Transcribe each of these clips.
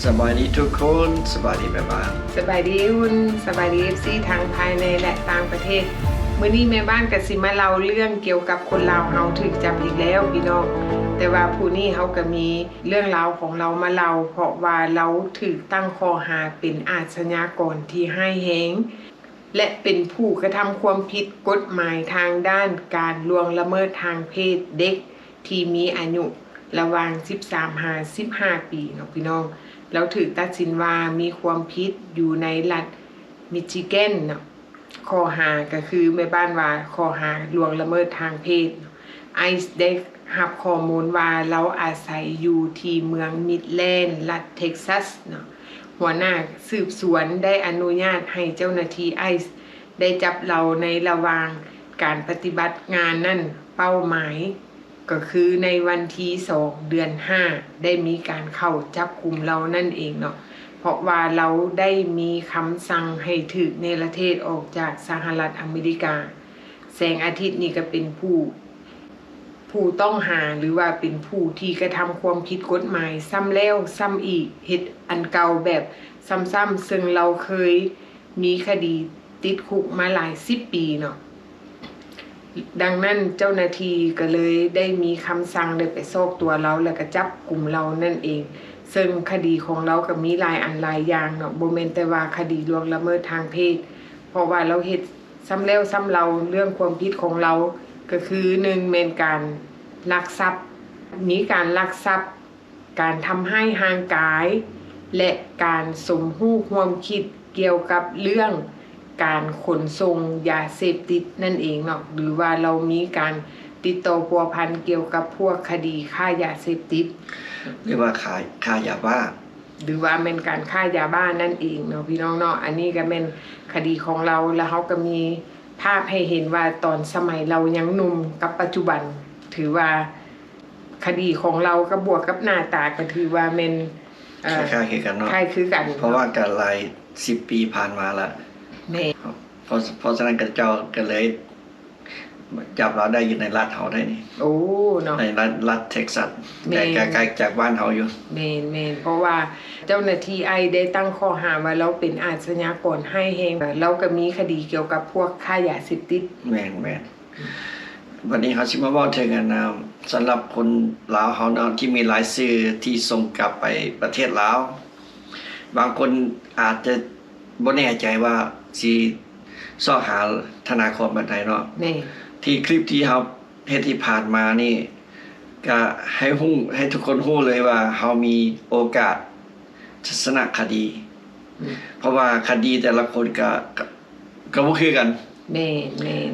ສະບາຍດີທຸກຄົນ, ສະບາຍດີແມ່ບ້ານ. ສະບາຍດີອຸ່ນ, ສະບາຍດີເອັຟຊີທັງພາຍໃນ ແລະ ຕ່າງປະເທດ. ມື້ນີ້ແມ່ບ້ານກໍຊິມາເລົ່າເລື່ອງກ່ຽວກັບຄົນລາວເຮົາຖືກຈັບອີກແລ້ວພີ່ນ້ອງ. ແຕ່ວ່າຜູ້ນີ້ເຮົາກໍມີເລື່ອງລາວຂອງລາວມາເລົ່າ, ເພາະວ່າລາວຖືກຕັ້ງຂໍ້ຫາເປັນອາຊະຍາກອນທີ່ຮ້າຍແຮງ ແລະ ເປັນຜູ້ກະທຳຄວາມຜິດກົດໝາຍທາງດ້ານການລ່ວງລະເມີດທາງເພດເດັກທີ່ມີອາຍຸລະຫວ່າງສິບສາມຫາສິບຫ້າປີເນາະພີ່ນ້ອງ. ລາວຖືກຕັດສິນວ່າມີຄວາມຜິດຢູ່ໃນລັດມິຊິແກນເນາະ. ຂໍ້ຫາກໍຄືແມ່ບ້ານວ່າຂໍ້ຫາລ່ວງລະເມີດທາງເພດ. ໄອສ໌ໄດ້ຮັບຂໍ້ມູນວ່າລາວອາໄສຢູ່ທີ່ເມືອງມິດແລນ ລັດເທັກຊັສເນາະ. ຫົວໜ້າສືບສວນໄດ້ອະນຸຍາດໃຫ້ເຈົ້າໜ້າທີ່ໄອສ໌ໄດ້ຈັບລາວໃນລະຫວ່າງການປະຕິບັດງານນັ້ນ. ເປົ້າໝາຍກໍຄືໃນວັນທີສອງ ເດືອນຫ້າ ໄດ້ມີການເຂົ້າຈັບກຸມລາວນັ້ນເອງເນາະ, ເພາະວ່າລາວໄດ້ມີຄຳສັ່ງໃຫ້ຖືກເນລະເທດອອກຈາກສະຫະລັດອາເມລິກາ. ແສງອາທິດນີ້ກໍເປັນຜູ້ ຜູ້ຕ້ອງຫາ ຫຼືວ່າເປັນຜູ້ທີ່ກະທຳຄວາມຜິດກົດໝາຍຊ້ຳແລ້ວຊ້ຳອີກ, ເຮັດອັນເກົ່າແບບຊ້ຳໆ, ເຊິ່ງລາວເຄີຍມີຄະດີຕິດຄຸກມາຫຼາຍສິບປີເນາະ. ດັ່ງນັ້ນເຈົ້າໜ້າທີ່ກໍເລີຍໄດ້ມີຄຳສັ່ງໄດ້ໄປຊອກຕົວລາວ ແລ້ວກໍຈັບກຸມລາວນັ້ນເອງ. ເຊິ່ງຄະດີຂອງລາວກໍມີຫຼາຍອັນຫຼາຍຢ່າງເນາະ, ບໍ່ແມ່ນແຕ່ວ່າຄະດີລ່ວງລະເມີດທາງເພດ, ເພາະວ່າລາວເຮັດ ຊ້ຳແລ້ວຊ້ຳເລົ່າ. ເລື່ອງຄວາມຜິດຂອງລາວກໍຄື ໜຶ່ງ ແມ່ນການລັກຊັບ, ມີການລັກຊັບ, ການທຳຮ້າຍຮ່າງກາຍ ແລະ ການສົມຮູ້ຮ່ວມຄິດກ່ຽວກັບເລື່ອງການຂົນສົ່ງຢາເສບຕິດນັ້ນເອງເນາະ, ຫຼືວ່າລາວມີການຕິດຕໍ່ພົວພັນກ່ຽວກັບພວກຄະດີຄ້າຢາເສບຕິດ ຫຼືວ່າຄ້າ ຄ້າຢາບ້າ. ຫຼືວ່າແມ່ນການຄ້າຢາບ້ານັ້ນເອງເນາະ ພີ່ນ້ອງເນາະ. ອັນນີ້ກໍແມ່ນຄະດີຂອງລາວ, ແລ້ວເຮົາກໍມີພາບໃຫ້ເຫັນວ່າຕອນສະໄໝລາວຍັງໜຸ່ມກັບປັດຈຸບັນ ຖືວ່າຄະດີຂອງລາວກັບບວກກັບໜ້າຕາກໍຖືວ່າແມ່ນ ເອີ ຄ້າຍໆຄືກັນເນາະ, ຄ້າຍຄືກັນ ເພາະວ່າກໍຫຼາຍສິບປີຜ່ານມາລະ. ແມ່ນ. ເພາະ ເພາະສະນັ້ນ ເຂົາເຈົ້າກໍເລີຍ ຈັບລາວໄດ້ຢູ່ໃນລັດເຮົາໄດ້ນີ້. ໂອ້ ເນາະ ໃນລັດ ລັດເທັກຊັສ. ແມ່ນ. ໃກ້ ໃກ້ ໃກ້ຈາກບ້ານເຮົາຢູ່. ແມ່ນໆ ເພາະວ່າເຈົ້າໜ້າທີ່ໄອສ໌ໄດ້ຕັ້ງຂໍ້ຫາວ່າລາວເປັນອາຊະຍາກອນຮ້າຍແຮງ, ລາວກໍມີຄະດີກ່ຽວກັບພວກຄ້າຢາເສບຕິດ. ແມ່ນໆ. ບັດນີ້ເຮົາຊິມາເວົ້າເຖິງ ອັນນະ ສຳລັບຄົນລາວເຮົາເນາະ ທີ່ມີລາຍຊື່ທີ່ສົ່ງກັບໄປປະເທດລາວ, ບາງຄົນອາດຈະ ບໍ່ແນ່ໃຈວ່າຊິຊອກຫາທະນາຍຄວາມແບບໃດເນາະ. ແມ່ນ. ທີ່ຄລິບທີ່ເຮົາເຮັດທີ່ຜ່ານມານີ້ ກະໃຫ້ຮູ້ ໃຫ້ທຸກຄົນຮູ້ເລີຍວ່າເຮົາມີໂອກາດຊະນະຄະດີ. ອືມ. ເພາະວ່າຄະດີແຕ່ລະຄົນກະ ກະ ກະບໍ່ຄືກັນ. ແມ່ນ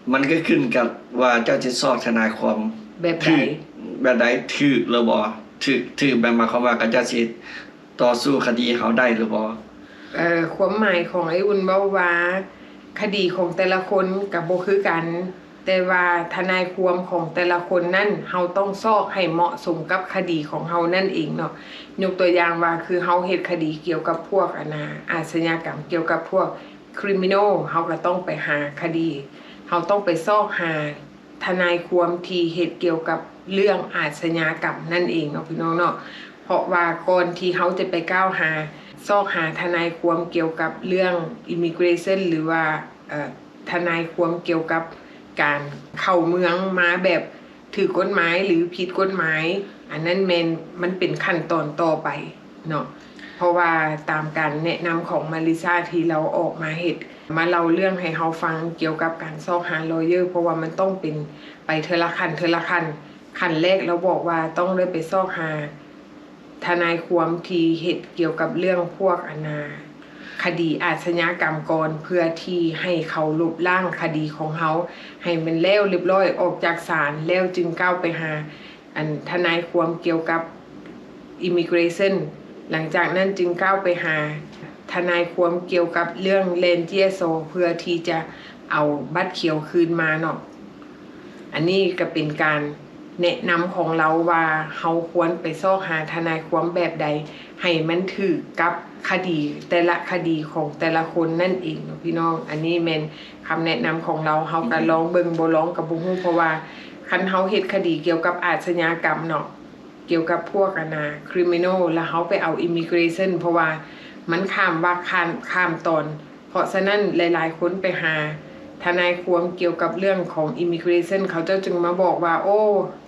ໆ. ມັນກໍຂຶ້ນກັບວ່າເຈົ້າຈະຊອກທະນາຍຄວາມແບບໃດ ຖືກ ແບບໃດ ຖືກຫຼືບໍ່ ຖືກ ຖືກແບບໝາຍຄວາມວ່າເຂົາເຈົ້າຊິ ຕໍ່ສູ້ຄະດີເຮົາໄດ້ຫຼືບໍ່? ເອີ ຄວາມໝາຍຂອງອ້າຍອຸ່ນເວົ້າວ່າ ຄະດີຂອງແຕ່ລະຄົນກໍບໍ່ຄືກັນ, ແຕ່ວ່າທະນາຍຄວາມຂອງແຕ່ລະຄົນນັ້ນ ເຮົາຕ້ອງຊອກໃຫ້ເໝາະສົມກັບຄະດີຂອງເຮົານັ້ນເອງເນາະ. ຍົກຕົວຢ່າງວ່າ ຄືເຮົາເຮັດຄະດີກ່ຽວກັບພວກ ອັນນາ ອາຊະຍາກຳ ກ່ຽວກັບພວກ criminal ເຮົາກໍຕ້ອງໄປຫາຄະດີ ເຮົາຕ້ອງໄປຊອກຫາ ທະນາຍຄວາມທີ່ເຮັດກ່ຽວກັບເລື່ອງອາຊະຍາກຳນັ້ນເອງເນາະ ພີ່ນ້ອງເນາະ. ເພາະວ່າກ່ອນທີ່ເຮົາຈະໄປກ່າວຫາ ຊອກຫາທະນາຍຄວາມກ່ຽວກັບເລື່ອງ immigration ຫຼືວ່າ ເອີ ທະນາຍຄວາມກ່ຽວກັບການເຂົ້າເມືອງມາແບບຖືກກົດໝາຍ ຫຼື ຜິດກົດໝາຍ, ອັນນັ້ນແມ່ນ ມັນເປັນຂັ້ນຕອນຕໍ່ໄປ ເນາະ. ເພາະວ່າຕາມການແນະນຳຂອງມາລິຊາທີ່ລາວອອກມາເຮັດ ມາເລົ່າເລື່ອງໃຫ້ເຮົາຟັງກ່ຽວກັບການຊອກຫາ lawyer ເພາະວ່າມັນຕ້ອງເປັນໄປເທື່ອລະຂັ້ນ ເທື່ອລະຂັ້ນ. ຂັ້ນແລກລາວບອກວ່າຕ້ອງໄດ້ໄປຊອກຫາທະນາຍຄວາມທີ່ເຮັດກ່ຽວກັບເລື່ອງພວກ ອັນນາ ຄະດີອາຊະຍາກຳກ່ອນ ເພື່ອທີ່ໃຫ້ເຂົາລົບລ້າງຄະດີຂອງເຮົາໃຫ້ມັນແລ້ວລຽບລ້ອຍອອກຈາກສານ ແລ້ວຈຶ່ງກ້າວໄປຫາ ອັນ ທະນາຍຄວາມກ່ຽວກັບ immigration. ຫຼັງຈາກນັ້ນຈຶ່ງກ້າວໄປຫາທະນາຍຄວາມກ່ຽວກັບເລື່ອງ land TSO ເພື່ອທີ່ຈະເອົາບັດຂຽວຄືນມາເນາະ. ອັນນີ້ກໍເປັນການແນະນຳຂອງລາວວ່າ ເຮົາຄວນໄປຊອກຫາທະນາຍຄວາມແບບໃດ ໃຫ້ມັນຖືກກັບຄະດີ ແຕ່ລະຄະດີຂອງແຕ່ລະຄົນນັ້ນເອງເນາະ ພີ່ນ້ອງ. ອັນນີ້ແມ່ນ ຄຳແນະນຳຂອງລາວ ເຮົາກໍລອງເບິ່ງ ບໍ່ລອງກໍບໍ່ຮູ້ ເພາະວ່າຄັນເຮົາເຮັດຄະດີກ່ຽວກັບອາຊະຍາກຳເນາະ ກ່ຽວກັບພວກອັນນາ criminal ແລ້ວເຮົາໄປເອົາ immigration ເພາະວ່າມັນຂ້າມວັກ ຂ້າມ ຂ້າມຕອນ. ເພາະສະນັ້ນ ຫຼາຍໆຄົນໄປຫາທະນາຍຄວາມກ່ຽວກັບເລື່ອງຂອງ immigration ເຂົາເຈົ້າຈຶ່ງມາບອກວ່າ ໂອ້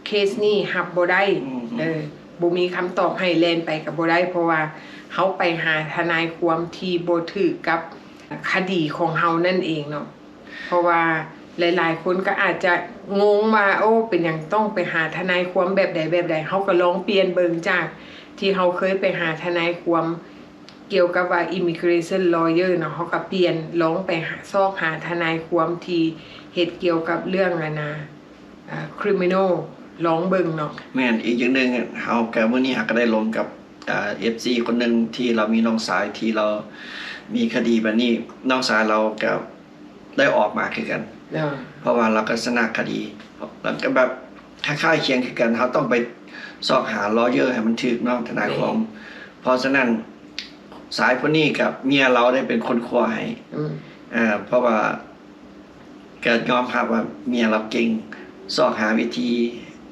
ເຄສນີ້ຮັບບໍ່ໄດ້ ອືມ ເອີ ບໍ່ມີຄຳຕອບໃຫ້ ແລ່ນໄປກໍບໍ່ໄດ້ ເພາະວ່າເຮົາໄປຫາທະນາຍຄວາມທີ່ບໍ່ຖືກກັບຄະດີຂອງເຮົານັ້ນເອງເນາະ. ເພາະວ່າຫຼາຍໆຄົນກໍອາດຈະງົງວ່າ ໂອ້ ເປັນຫຍັງຕ້ອງໄປຫາທະນາຍຄວາມແບບໃດແບບໃດ. ເຮົາກໍລອງປ່ຽນເບິ່ງ ຈາກທີ່ເຮົາເຄີຍໄປຫາທະນາຍຄວາມກ່ຽວກັບວ່າ immigration lawyer ເນາະ, ເຮົາກໍປ່ຽນ ລອງໄປຫາ ຊອກຫາທະນາຍຄວາມທີ່ເຮັດກ່ຽວກັບເລື່ອງອັນນາ ອ່າ criminal ລອງເບິ່ງເນາະ. ແມ່ນ. ອີກຢ່າງໜຶ່ງ ເຮົາກໍ ມື້ນີ້ເຮົາກໍໄດ້ລົມກັບ ອ່າ ເອັຟຊີ ຄົນໜຶ່ງ ທີ່ລາວມີນ້ອງຊາຍ ທີ່ລາວມີຄະດີແບບນີ້, ນ້ອງຊາຍລາວກໍໄດ້ອອກມາຄືກັນ ເອີ ເພາະວ່າລາວກໍຊະນະຄະດີ ແລ້ວກໍແບບຄ້າຍໆຄຽງຄືກັນ. ເຮົາຕ້ອງໄປຊອກຫາ lawyer ໃຫ້ມັນຖືກເນາະ ທະນາຍຄວາມ. ແມ່ນ. ເພາະສະນັ້ນ ຊາຍຜູ້ນີ້ກັບເມຍລາວໄດ້ເປັນຄົນຂົວໃຫ້ ອືມ ເອີ ເພາະວ່າ ກໍຍອມຮັບວ່າເມຍລາວເກັ່ງ ຊອກຫາວິທີ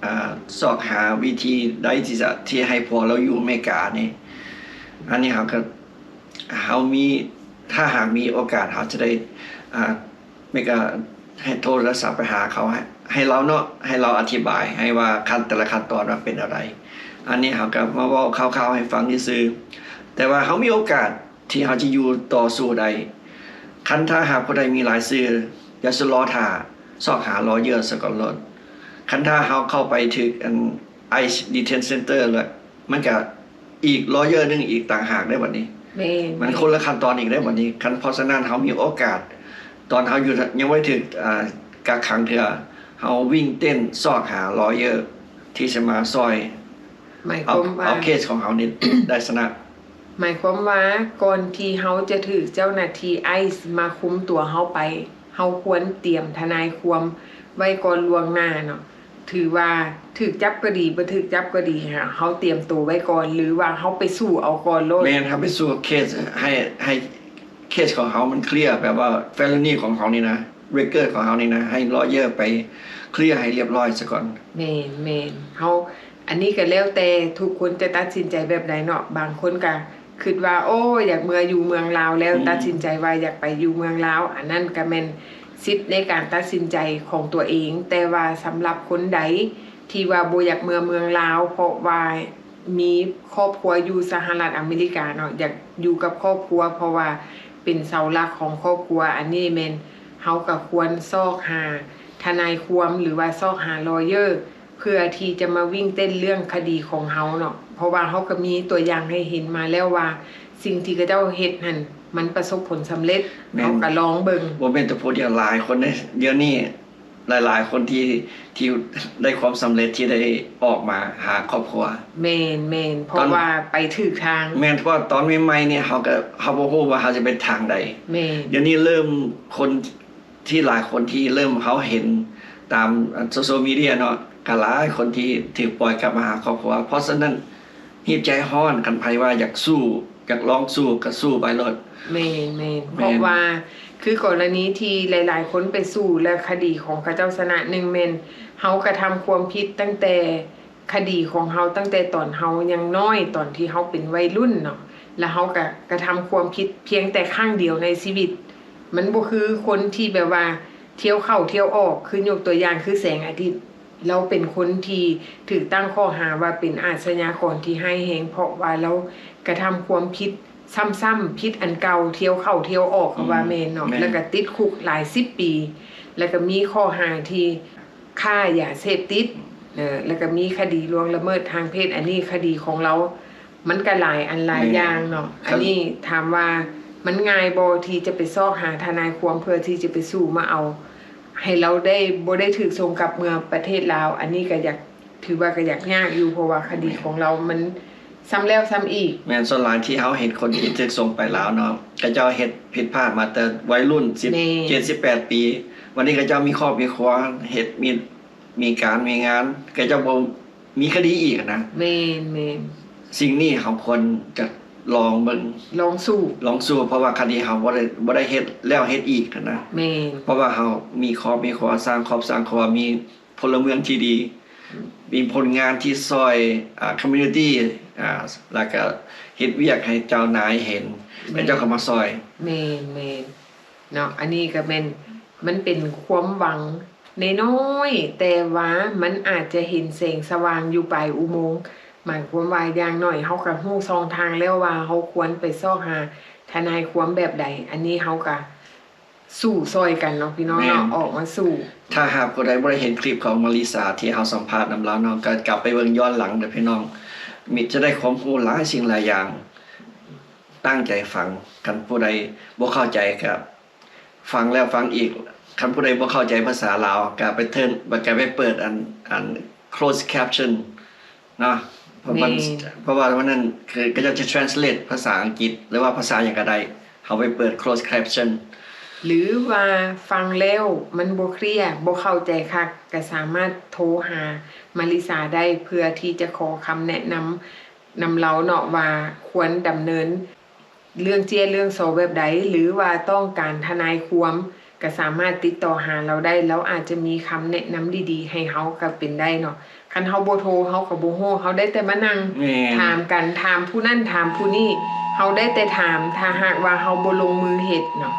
ອ່າ ຊອກຫາວິທີໃດທີ່ຈະ ທີ່ໃຫ້ຜົວລາວຢູ່ອາເມລິການີ້. ອັນນີ້ເຮົາກໍ ເຮົາມີ ຖ້າຫາກມີໂອກາດ ເຮົາຈະໄດ້ ອ່າ ແມ່ນກໍໃຫ້ໂທລະສັບໄປຫາເຂົາ ໃຫ້ ໃຫ້ລາວເນາະ ໃຫ້ລາວອະທິບາຍໃຫ້ວ່າຂັ້ນ ແຕ່ລະຂັ້ນຕອນວ່າເປັນແນວໃດ. ອັນນີ້ເຮົາກໍມາເວົ້າຄ່າວໆໃຫ້ຟັງຊື່ໆ ແຕ່ວ່າເຮົາມີໂອກາດ ທີ່ເຮົາຈະຢູ່ຕໍ່ສູ້ໄດ້. ຄັນຖ້າຫາກຜູ້ໃດມີລາຍຊື່ ຢ່າຊະລໍຖ້າ ຊອກຫາ lawyer ສາກ່ອນໂລດ. ຄັນຖ້າເຮົາເຂົ້າໄປຖືກອັນ ICE Detention Center ແລ້ວ ມັນກະອີກ lawyer ໜຶ່ງອີກຕ່າງຫາກເດ້ບັດນີ້. ແມ່ນ. ມັນຄົນລະຂັ້ນຕອນອີກເດ້ບັດນີ້. ຄັນ ເພາະສະນັ້ນ ເຮົາມີໂອກາດ ຕອນເຮົາຢູ່ ຍັງບໍ່ໄດ້ຖືກ ອ່າ ກັກຂັງເທື່ອ ເຮົາວິ່ງເຕັ້ນຊອກຫາ lawyer ທີ່ຈະມາຊ່ອຍ ໝາຍຄວາມວ່າ ເອົາເຄສຂອງເຮົານີ້ໄດ້ຊະນະ. ໝາຍຄວາມວ່າ ກ່ອນທີ່ເຮົາຈະຖືກເຈົ້າໜ້າທີ່ ICE ມາຄຸມຕົວເຮົາໄປ, ເຮົາຄວນຕຽມທະນາຍຄວາມໄວ້ກ່ອນລ່ວງໜ້າເນາະ. ຖືວ່າຖືກຈັບກໍດີ, ບໍ່ຖືກຈັບກໍດີ, ເຮົາຕຽມໂຕໄວ້ກ່ອນ ຫຼືວ່າເຮົາໄປສູ້ເອົາກ່ອນໂລດ? ແມ່ນ, ເຮົາໄປສູ້ເຄສ ໃຫ້ ໃຫ້ເຄສຂອງເຮົາມັນເຄລຍ, ແບບວ່າ felony ຂອງເຮົານີ້ນະ, record ຂອງເຮົານີ້ນະ, ໃຫ້ lawyer ໄປເຄລຍໃຫ້ລຽບຮ້ອຍຊະກ່ອນ. ແມ່ນ, ແມ່ນ. ເຮົາ ອັນນີ້ກໍແລ້ວແຕ່ທຸກຄົນຈະຕັດສິນໃຈແບບໃດເນາະ. ບາງຄົນກໍຄິດວ່າ ໂອ້ ຢາກເມືອຢູ່ເມືອງລາວແລ້ວ ອືມ ຕັດສິນໃຈວ່າຢາກໄປຢູ່ເມືອງລາວ, ອັນນັ້ນກໍແມ່ນສິດໃນການຕັດສິນໃຈຂອງຕົວເອງ. ແຕ່ວ່າສຳລັບຄົນໃດທີ່ວ່າບໍ່ຢາກເມືອເມືອງລາວ ເພາະວ່າມີຄອບຄົວຢູ່ສະຫະລັດອາເມລິກາເນາະ, ຢາກຢູ່ກັບຄອບຄົວ ເພາະວ່າເປັນເສົາຫຼັກຂອງຄອບຄົວ, ອັນນີ້ແມ່ນເຮົາກໍຄວນຊອກຫາທະນາຍຄວາມ ຫຼືວ່າຊອກຫາ lawyer ເພື່ອທີ່ຈະມາວິ່ງເຕັ້ນເລື່ອງຄະດີຂອງເຮົາເນາະ, ເພາະວ່າເຮົາກໍມີຕົວຢ່າງໃຫ້ເຫັນມາແລ້ວວ່າ ສິ່ງທີ່ເຂົາເຈົ້າເຮັດຫັ້ນ ມັນປະສົບຜົນສຳເລັດ. ແມ່ນ. ເຮົາກໍລອງເບິ່ງ. ບໍ່ແມ່ນແຕ່ຜູ້ດຽວ, ຫຼາຍຄົນເດ້ ດຽວນີ້ຫຼາຍໆຄົນທີ່ ທີ່ໄດ້ຄວາມສຳເລັດ ທີ່ໄດ້ອອກມາຫາຄອບຄົວ. ແມ່ນ, ແມ່ນ. ເພາະວ່າໄປຖືກທາງ. ແມ່ນ, ເພາະວ່າຕອນໃໝ່ໆນີ້ ເຮົາກໍ ເຮົາບໍ່ຮູ້ວ່າເຮົາຈະໄປທາງໃດ. ແມ່ນ. ດຽວນີ້ເລີ່ມຄົນ ທີ່ຫຼາຍຄົນທີ່ເລີ່ມເຮົາເຫັນຕາມ social media ເນາະ, ກໍຫຼາຍຄົນທີ່ຖືກປ່ອຍກັບມາຫາຄອບຄົວ. ເພາະສະນັ້ນ ຮີບໃຈຮ້ອນ, ຄັນໃຜວ່າຢາກສູ້ ຢາກລອງສູ້ ກໍສູ້ໄປໂລດ. ແມ່ນ, ແມ່ນ. ແມ່ນ. ເພາະວ່າຄືກໍລະນີທີ່ຫຼາຍໆຄົນໄປສູ້ ແລະ ຄະດີຂອງເຂົາເຈົ້າຊະນະ, ໜຶ່ງແມ່ນເຮົາກະທຳຄວາມຜິດຕັ້ງແຕ່ ຄະດີຂອງເຮົາຕັ້ງແຕ່ຕອນເຮົາຍັງນ້ອຍ, ຕອນທີ່ເຮົາເປັນໄວລຸ້ນເນາະ, ແລ້ວເຮົາກະກະທຳຄວາມຜິດພຽງແຕ່ຄັ້ງດຽວໃນຊີວິດ. ມັນບໍ່ຄືຄົນທີ່ແບບວ່າທ່ຽວເຂົ້າທ່ຽວອອກ, ຄືຍົກຕົວຢ່າງຄືແສງອາທິດ, ລາວເປັນຄົນທີ່ຖືກຕັ້ງຂໍ້ຫາວ່າເປັນອາຊະຍາກອນທີ່ຮ້າຍແຮງ, ເພາະວ່າລາວກະທຳຄວາມຜິດຊ້ຳໆ, ຜິດອັນເກົ່າ, ທ່ຽວເຂົ້າທ່ຽວອອກ, ເຂົາວ່າແມ່ນເນາະ, ແລ້ວກະຕິດຄຸກຫຼາຍສິບປີ, ແລ້ວກະມີຂໍ້ຫາທີ່ ຄ້າຢາເສບຕິດ, ເອີ ແລ້ວກໍມີຄະດີລ່ວງລະເມີດທາງເພດ. ອັນນີ້ຄະດີຂອງລາວມັນກໍຫຼາຍອັນຫຼາຍຢ່າງເນາະ. ອັນນີ້ຖາມວ່າມັນງ່າຍບໍ່ທີ່ຈະໄປຊອກຫາທະນາຍຄວາມເພື່ອທີ່ຈະໄປສູ້ມາເອົາໃຫ້ລາວໄດ້ ບໍ່ໄດ້ຖືກສົ່ງກັບເມືອປະເທດລາວ? ອັນນີ້ກໍຢາກ ຖືວ່າກໍຢາກຍາກຢູ່, ເພາະວ່າຄະດີຂອງລາວມັນ ຊ້ຳແລ້ວຊ້ຳອີກ. ແມ່ນ, ສ່ວນຫຼາຍທີ່ເຮົາເຫັນຄົນທີ່ຖືກສົ່ງໄປລາວເນາະ, ເຂົາເຈົ້າເຮັດຜິດພາດມາແຕ່ໄວລຸ້ນ ສິບເຈັດ ສິບແປດປີ, ບັດນີ້ເຂົາເຈົ້າມີຄອບມີຄົວ, ເຮັດມີ ມີການມີງານ, ເຂົາເຈົ້າບໍ່ມີຄະດີອີກນະ. ແມ່ນ, ແມ່ນ. ສິ່ງນີ້ເຮົາຄວນຈະລອງເບິ່ງ, ລອງສູ້, ລອງສູ້, ເພາະວ່າຄະດີເຮົາບໍ່ໄດ້ ບໍ່ໄດ້ເຮັດແລ້ວເຮັດອີກນະ. ແມ່ນ. ເພາະວ່າເຮົາມີຄອບມີຄົວ, ສ້າງຄອບສ້າງຄົວ, ມີ ພົນລະເມືອງທີ່ດີ. ມີຜົນງານທີ່ຊ່ອຍ ອ່າ ຄອມມູນິຕີ້ ອ່າ ແລ້ວກໍເຮັດວຽກໃຫ້ເຈົ້ານາຍເຫັນ ແມ່ນ ແລ້ວເຈົ້າກໍມາຊ່ອຍ. ແມ່ນໆ ເນາະ ອັນນີ້ກໍແມ່ນ ມັນເປັນຄວາມຫວັງນ້ອຍໆ ແຕ່ວ່າມັນອາດຈະເຫັນແສງສະຫວ່າງຢູ່ປາຍອຸໂມງ. ໝາຍຄວາມວ່າຢ່າງໜ້ອຍເຮົາກໍຮູ້ຊ່ອງທາງແລ້ວວ່າເຮົາຄວນໄປຊອກຫາທະນາຍຄວາມແບບໃດ. ອັນນີ້ເຮົາກໍ ສູ້ຊ່ອຍກັນເນາະພີ່ນ້ອງເນາະ ແມ່ນ ອອກມາສູ້. ຖ້າຫາກຜູ້ໃດບໍ່ໄດ້ເຫັນຄລິບຂອງມາລິສາທີ່ເຮົາສຳພາດນຳລາວເນາະ ກໍກັບໄປເບິ່ງຍ້ອນຫຼັງເດີ້ພີ່ນ້ອງ ມີ ຈະໄດ້ຄວາມຮູ້ຫຼາຍສິ່ງຫຼາຍຢ່າງ. ຕັ້ງໃຈຟັງ ຄັນຜູ້ໃດບໍ່ເຂົ້າໃຈກໍຟັງແລ້ວຟັງອີກ. ຄັນຜູ້ໃດບໍ່ເຂົ້າໃຈພາສາລາວ ກໍໄປເທີນ ກໍໄປເປີດອັນ ອັນ closed caption ເນາະ ເພາະມັນ ແມ່ນ ເພາະວ່າມັນນັ້ນຄືເຂົາເຈົ້າຈະ translate ພາສາອັງກິດ ຫຼືວ່າພາສາຫຍັງກໍໄດ້ ເຮົາໄປເປີດ closed caption. ຫຼືວ່າຟັງແລ້ວມັນບໍ່ເຄລຍ ບໍ່ເຂົ້າໃຈຄັກ ກໍສາມາດໂທຫາມາລິສາໄດ້ ເພື່ອທີ່ຈະຂໍຄຳແນະນຳນຳລາວເນາະ ວ່າຄວນດຳເນີນ ເລື່ອງເຈ້ຍເລື່ອງຊໍແບບໃດ ຫຼືວ່າຕ້ອງການທະນາຍຄວາມ ກໍສາມາດຕິດຕໍ່ຫາລາວໄດ້ ລາວອາດຈະມີຄຳແນະນຳດີໆໃຫ້ເຮົາກໍເປັນໄດ້ເນາະ. ຄັນເຮົາບໍ່ໂທ ເຮົາກໍບໍ່ຮູ້ ເຮົາໄດ້ແຕ່ມານັ່ງ ແມ່ນ ຖາມກັນ ຖາມຜູ້ນັ້ນຖາມຜູ້ນີ້ ເຮົາໄດ້ແຕ່ຖາມ ຖ້າຫາກວ່າເຮົາບໍ່ລົງມືເຮັດເນາະ.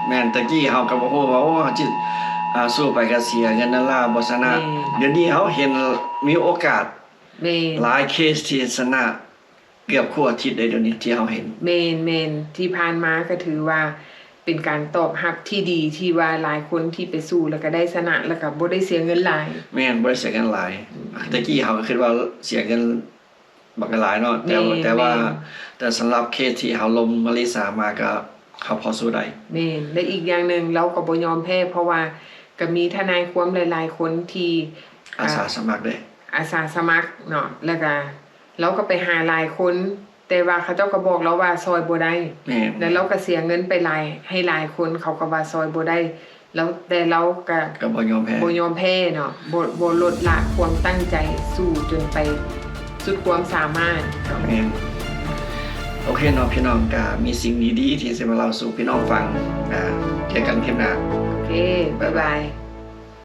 ແມ່ນ ແຕ່ກີ້ເຮົາກໍບໍ່ຮູ້ວ່າ ໂອ້ ເຮົາຊິ ອ່າ ສູ້ໄປກໍເສຍເງິນນັ້ນລະ ບໍ່ຊະນະ. ແມ່ນ ດຽວນີ້ເຮົາເຫັນມີໂອກາດ ແມ່ນ ຫຼາຍເຄສທີ່ຊະນະ ເກືອບຄົວອາທິດເດ້ ດຽວນີ້ທີ່ເຮົາເຫັນ. ແມ່ນໆ ທີ່ຜ່ານມາກໍຖືວ່າເປັນການຕອບຮັບທີ່ດີ ທີ່ວ່າຫຼາຍຄົນທີ່ໄປສູ້ແລ້ວກໍໄດ້ຊະນະ ແລ້ວກໍບໍ່ໄດ້ເສຍເງິນຫຼາຍ. ແມ່ນ ບໍ່ໄດ້ເສຍເງິນຫຼາຍ. ອືມ ແຕ່ກີ້ເຮົາກໍຄິດວ່າເສຍເງິນບັກຫຼາຍເນາະ ແຕ່ ແມ່ນ ແຕ່ວ່າ ແມ່ນ ແຕ່ສຳລັບເຄສທີ່ເຮົາລົມມາລິສາມາກໍ ເຮົາພໍສູ້ໄດ້. ແມ່ນ ແລະ ອີກຢ່າງໜຶ່ງ ລາວກໍບໍ່ຍອມແພ້ ເພາະວ່າກໍມີທະນາຍຄວາມຫຼາຍໆຄົນທີ່ ອາສາສະໝັກເດ້ ອາສາສະໝັກເນາະ ແລ້ວກໍ ລາວກໍໄປຫາຫຼາຍຄົນ ແຕ່ວ່າເຂົາເຈົ້າກໍບອກລາວວ່າຊ່ອຍບໍ່ໄດ້. ແມ່ນ ແລ້ວລາວກໍເສຍເງິນໄປຫຼາຍ ໃຫ້ຫຼາຍຄົນ ເຂົາກໍວ່າຊ່ອຍບໍ່ໄດ້ ແລ້ວ ແຕ່ລາວກໍ ກໍບໍ່ຍອມແພ້ ບໍ່ຍອມແພ້ເນາະ ບໍ່ ບໍ່ລົດລະຄວາມຕັ້ງໃຈ ສູ້ຈົນໄປສຸດຄວາມສາມາດເນາະ. ແມ່ນ ໂອເຄເນາະ ພີ່ນ້ອງ ກໍມີສິ່ງດີໆທີ່ຊິມາເລົ່າສູ່ພີ່ນ້ອງຟັງ. ອ່າ ເຈີກັນຄລິບໜ້າ. ໂອເຄ ບາຍບາຍ.